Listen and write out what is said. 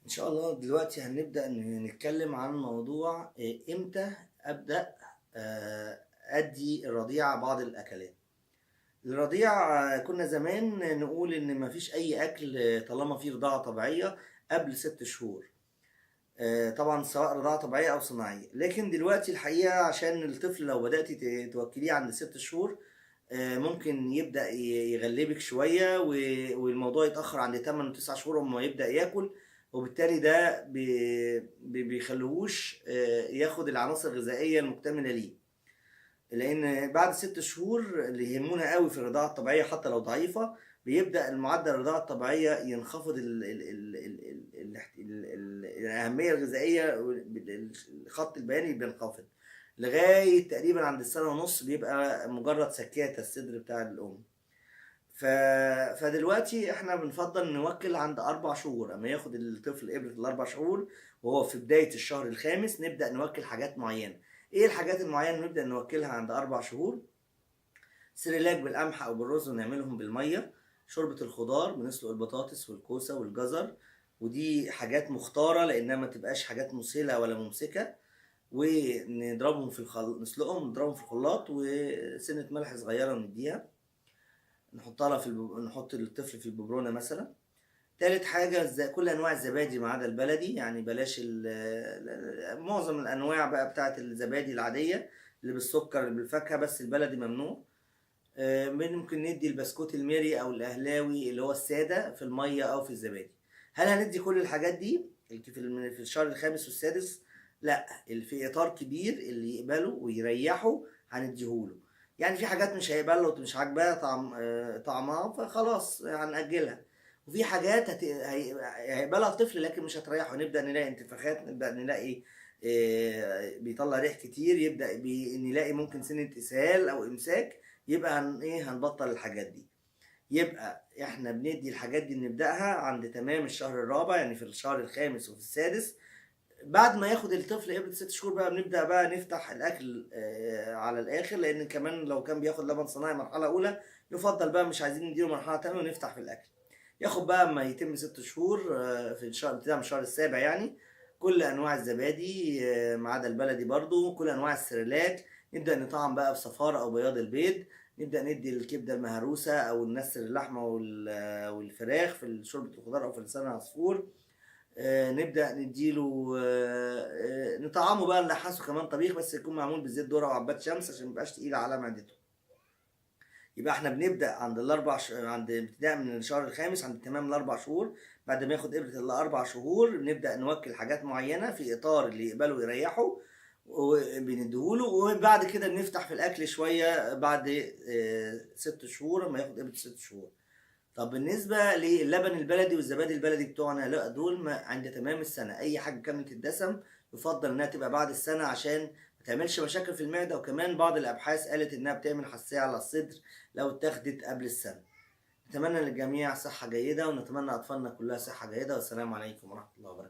إن شاء الله دلوقتي هنبدأ نتكلم عن موضوع إمتى أبدأ أدي الرضيع بعض الأكلات. الرضيع كنا زمان نقول إن مفيش أي أكل طالما فيه رضاعة طبيعية قبل 6 شهور، طبعا سواء رضاعة طبيعية أو صناعية. لكن دلوقتي الحقيقة عشان الطفل لو بدأتي توكليه عند 6 شهور ممكن يبدأ يغلبك شوية والموضوع يتأخر عند 8 و9 شهور وما يبدأ ياكل، وبالتالي ده بيخليهوش ياخد العناصر الغذائية المكتملة ليه. لأن بعد 6 شهور اللي يهمونا قوي في الرضاعة الطبيعية حتى لو ضعيفة بيبدأ المعدل الرضاعة الطبيعية ينخفض، الأهمية الغذائية الخط البياني بينخفض لغاية تقريبا عند 1.5 سنة، بيبقى مجرد سكاتة الصدر بتاع الأم. فدلوقتي احنا بنفضل نوكل عند 4 شهور، اما ياخد الطفل ابرة ال4 شهور وهو في بداية الشهر الخامس نبدأ نوكل حاجات معينة. ايه الحاجات المعينة اللي نبدأ نوكلها عند 4 شهور؟ سيريلاك بالقمح او بالرز ونعملهم بالمية، شوربة الخضار بنسلق البطاطس والكوسة والجزر، ودي حاجات مختارة لانها ما تبقاش حاجات مسهلة ولا ممسكة، ونضربهم في نسلقهم نضربهم في الخلاط وسنة ملح صغيرة ونديها، نحطها لها في نحط الطفل في الببرونة مثلا. تالت حاجة كل أنواع الزبادي ما عدا البلدي، يعني بلاش معظم الأنواع بقى بتاعت الزبادي العادية اللي بالسكر اللي بالفاكهة، بس البلدي ممنوع. ممكن ندي البسكوت الميري أو الأهلاوي اللي هو السادة في المية أو في الزبادي. هل هندي كل الحاجات دي في الشهر الخامس والسادس؟ لا، اللي في إطار كبير اللي يقبله ويريحه هنديهوله. يعني في حاجات مش هيقبلها ومش عاجباه طعمها فخلاص هنأجلها، وفي حاجات هيقبلها الطفل لكن مش هتريحه، نبدأ نلاقي انتفاخات، نبدأ نلاقي بيطلع ريح كتير، يبدأ نلاقي ممكن سنة إسهال أو إمساك، يبقى هنبطل الحاجات دي. يبقى احنا بندي الحاجات دي بنبدأها عند تمام الشهر الرابع، يعني في الشهر الخامس وفي السادس. بعد ما ياخد الطفل ابرة 6 شهور بقى بنبدأ بقى نفتح الأكل على الآخر، لأن كمان لو كان بياخد لبن صناعي مرحلة أولى يفضل بقى مش عايزين نديله مرحلة تانية ونفتح في الأكل. ياخد بقى اما يتم 6 شهور، في الشهر ابتداء من الشهر السابع، يعني كل أنواع الزبادي، ما عدا البلدي برضو، كل أنواع السيريلاك، نبدأ نطعم بقى بصفار أو بياض البيض، نبدأ ندي الكبدة المهروسة أو ننسر اللحمة والفراخ في شوربة الخضار أو في لسان العصفور. نبدأ نديله، نطعمه بقى نلحسه كمان طبيخ بس يكون معمول بزيت ذرة وعباد شمس عشان ميبقاش تقيل على معدته. يبقى احنا بنبدأ عند الأربع عند ابتداء من الشهر الخامس عند تمام ال4 شهور، بعد ما ياخد إبرة ال4 شهور بنبدأ نوكل حاجات معينة في إطار اللي يقبله ويريحه وبنديهوله، وبعد كده بنفتح في الأكل شوية بعد 6 شهور لما ياخد إبرة 6 شهور. طب بالنسبة للبن البلدي والزبادي البلدي بتوعنا، لا دول ما عند تمام السنة، أي حاجة كاملة الدسم يفضل إنها تبقى بعد السنة عشان ما تعملش مشاكل في المعدة، وكمان بعض الأبحاث قالت إنها بتعمل حساسية على الصدر لو اتاخدت قبل السنة. نتمنى للجميع صحة جيدة، ونتمنى أطفالنا كلها صحة جيدة، والسلام عليكم ورحمة الله وبركاته.